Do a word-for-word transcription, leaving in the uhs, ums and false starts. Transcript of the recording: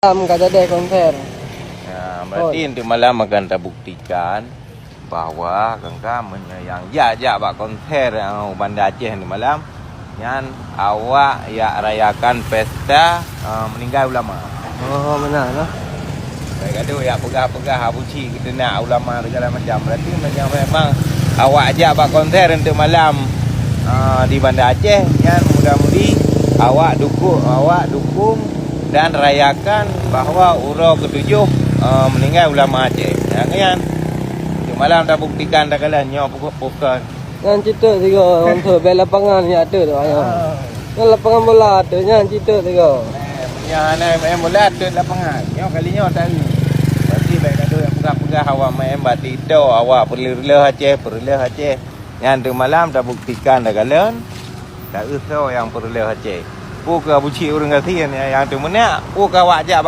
Malam ka jadi konser. Ya, berarti nanti malam akan terbuktikan bahwa kangka meunyoe nyang jak-jak bak konser nyang Banda Aceh nanti malam, nyan awak yak rayakan pesta, eh, meninggai ulama. Oh, benar lah. Baik gaduh yak peugah-peugah Abu Cik keutenak ulama segala macam. Berarti meunyoe memang awak jak bak konser untuk malam, eh, di Banda Aceh, nyan mudah-mudi awak dukung, awak dukung dan rayakan bahwa uroe ketujuh, eh, meninggai ulama Aceh. Nyang nyan, untuk malam dah buktikan dah kalian nyoe pukul, pukul Nyan cit teuk sigoe, untuk bek lapangan nyan teuk tu, ayo. Ah. Nyan lapangan bola teuk, nyan cit teuk sigoe. Eh, nyan hana main bola teuk lapangan. Nyoe kali nyoe tahu. Berarti baik gaduh yak peugah-peugah awak main bak TikTok, awak peureuloh Aceh, peureuloh Aceh. Nyan teuk malam tabuktikan dah galon. Tak usah yang peureuloh Aceh. Pu keu Abu Cik ureueng gasien nyang teumeunak, pu keu awak jak